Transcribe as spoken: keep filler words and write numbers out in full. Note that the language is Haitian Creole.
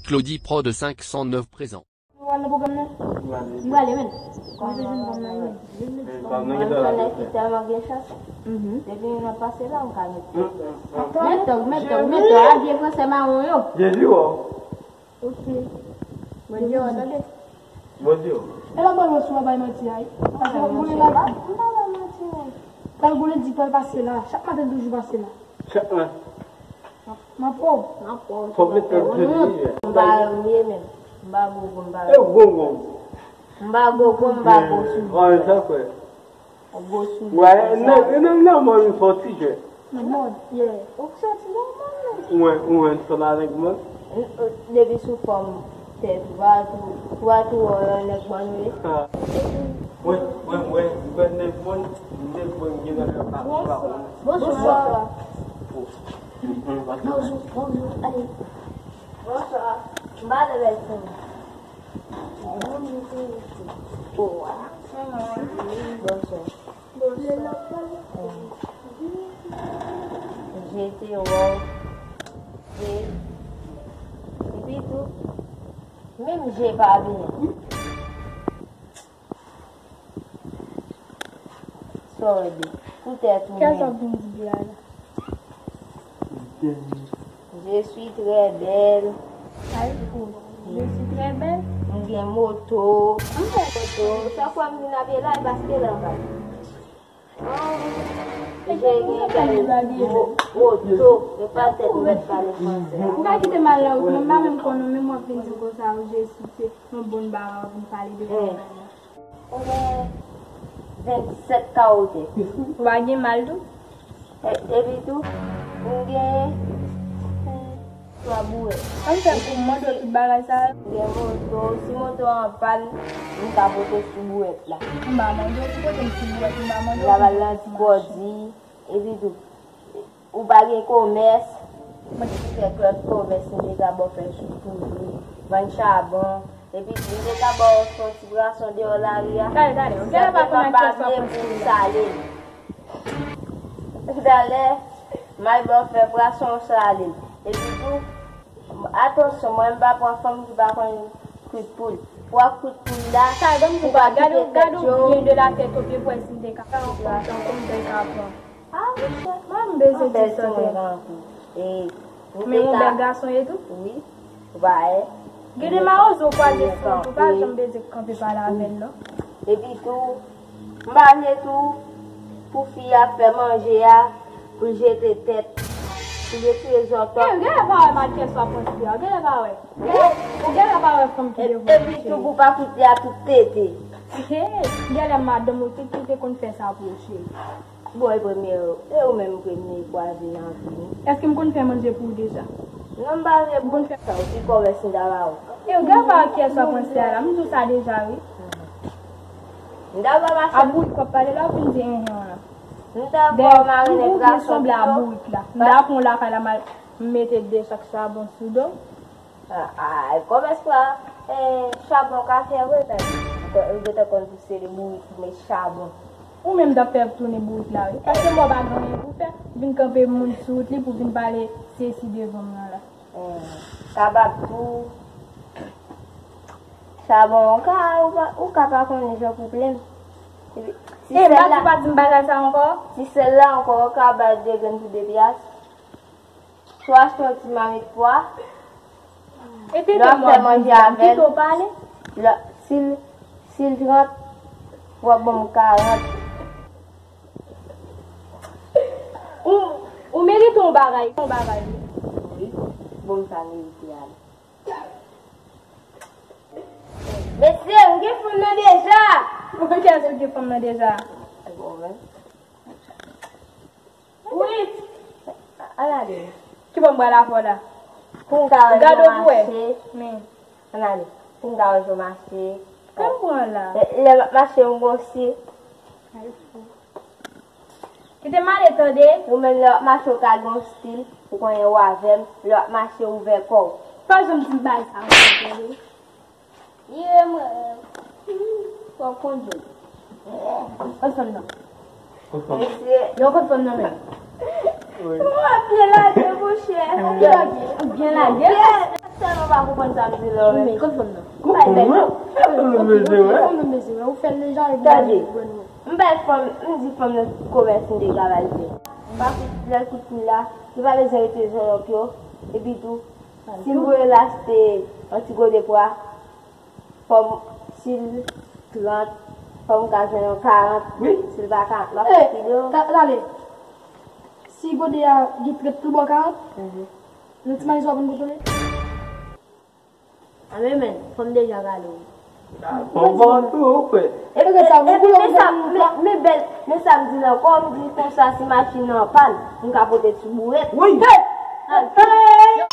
Claudie Prod cinq cent neuf présent. Ou al nan pwogram nan? M prale, men. Kòm se jenn fanm nan, wi. Jenn fanm nan, gentan la. Tèlman gen chans. Mhm. Depi nou pase la, m ka met. Mèt tòg, mèt tòg, mèt tòg. Adye fransè mawon yo. Jezi, wè. Ok. Bondye, w tande? Bondye. E la, mwen, sou bay manti a, wi. Paske mwen, mwen la. M pa bay manti, men. Tal goulen di pral pase la. Chak maten, toujou pase la. Chak maten. M ap pran w. M ap pran w. Fòk mete l kredi. M pa renmen menm. M pa gogo, m pa. E gogo. M pa gogo, m pa gwo soulye. An, sa fè. Gwo soulye. Wè, nan, nan, nan, mwen, m fè yon ti jwè. Nan mòd, yeah. Ou soti nan mòd, non? Mwen, mwen, ansanm avèk mwen. Depi sou fòm tèt, ou pa tou, ou pa tou wè yon nèg mwen, wi. Ah. Mwen, mwen, mwen, mwen, nèg mwen, nèg mwen, gen nan kè pa, pa, pa. Bonswa. Bonswa. Bonjou, bonjou, ale. Bonswa. M pa leve l fini. Bonjou, bonjou. Oh, wa. Bonswa. Bonswa. Je te wè w. Je. Epi tou, menm je pa byen. Sòde. Poutèt ou menm. Kè sa w vin di byen la? Je suis très belle. Ay, pou. Je suis très belle. M gen moto. M gen moto. Chak fwa m vin avye la, e paske la bay. Je gen bèl mo-, moto. E pa tèt mèt pale fransè. M ka kite m al la, men m pa menm konn ou, men m wè w vin di konsa, je suis, se yon bon bagay, w vin pale de mwen. Ou gen vennsèt kawote. Ou pa gen mal tou? E, epi tou, m gen twa bouwèt. Sa m fè pou m mande w tout bagay sa yo? M gen moto, si moto an pàn, m ka pote sou bouwèt la. M pa mande w, ki kote m sou bouwèt, m pa mande w. M ka ba l nan ti kòdi, epi tou. Ou pa gen komès. Mwen te fè kèk lòt komès, m te ka ba w fè chouchouri, vann chabon. Epi m te ka ba w fè yon ti brason deyò lari a. Gade, gade, ou genlè pa konn ak kiyès w ap pran sou la. Talè, m al ba w fè brason sale. Epi tou, atansyon, mwen m pa pran fanm ki pa konn kwit poul. Pou w ap kwit poul la, ou pa kite tèt yo. Gade w byen de la tèt o pye pou w wè si m te ka pran fanm tankou m te ka pran. Ah, monchè. Mwen, m bezwen di sa tèt. E, men yon bèl gason ye tou? Wi. Ou pa wè? Gen de mawozo w kwaze sou wout ou, pa janm bezwen kanpe pale avè l, non. Epi tou, m pa vle tou, pou fi a fè manje a, pou l jete tèt, pou l retire zòtòk. E, ou genlè pa wè mal kè sa w ap panse a, ou genlè pa wè. Ou genlè pa wè fanm ki devan w. Epi tou, pou pa koute a tout tete. He, genlè madanm ou tout ki te konn fè sa pou ou, cheri. Bon, e premye, e ou menm premye kwaze nan vi m. Èske m konn fè manje pou ou deja? Non, m pa vle pou ou fè sa, ou pi kòmès m ta ba ou. E ou gen pa kiyès w ap panse a la, m di w sa deja, wi. M ta ba mache. A bourik w ap pale la, ou fin di enhen w la. M ta ba w marinen pou gason sanble a bourik la. M ta pran w lakay la, m al mete de sak chabon sou do w. Ah, ah, kòmès la, eh, chabon ka fè vre, men ou gentan konn pouse de bourik pou met chabon. Ou menm t ap fè tounen bourik la, wi. Èske mwen pa gen anyen pou fè? Vin kanpe moun sou wout li pou vin pale sesi devan m nan la. Eh, kabab tou. Chabon, ou ka, ou pa, ou ka pa konnen jan pou plenn. E, m pa di w pa di m bagay sa ankò? Ti sèl la ankò, ou ka bay de grenn pou de pyas. Si w achte yon ti mamit pwa, lè w ap fè manje avè l, lè, si l, si l trant, w ap ban m karant. Ou, ou merite yon bagay, yon bagay, wi. Wi, bon, m ta merite a. Mesye, m gen fanm nan deja! Kiyès ou gen fanm nan deja? Bon, men. Wi. Al ale. Ki bò m pral avè w la? Pou m ka wè jan mache. Men. Al ale. Pou m ka wè jan mache. Kè m pran la. Lè, lè m ap mache, m gon si. Kite m ale, tande. Ou menm, lè w ap mache, ou ka gen yon stil. Ou konnen ou avè m. Lè w ap mache, ouvè kò w. Pa janm di m bagay sa ankò, tande. Ye mwen. Fò w kondwi. Kot fanm nan? Kot fanm? Mesye. Yo, kot fanm nan menm? Wi. Mwen byen lage, monchè. Byen lage. Byen lage. Byen. Tèlman pa konprann sa m di la, men. Men, kot fanm nan? Ou bay bèl fanm nan. Ou fè l deja, e tande. M bay fanm, m di fanm nan komès m te ka bay li. M pa kout, lè l kout mi la, li pa bezwen rete zòlòk yo. Epi tou, si m voye l achte yon ti gode pwa, fò m, si l trant, fò m ka jwenn yon karant. Wi. Si l pa karant, m ap kite yo. Tande, si gode a gen trant tou bò karant, yon ti mayi sa w konn kontwole? A men, men, fò m deja gade w. Bon, bon, tou, ou kwè. E, e, e, men sa, men, men bèl, men sa m di la, kòm di konsa, si machin nan anpàn, m ka pote ti bourèt. Wi. Hey! Hey!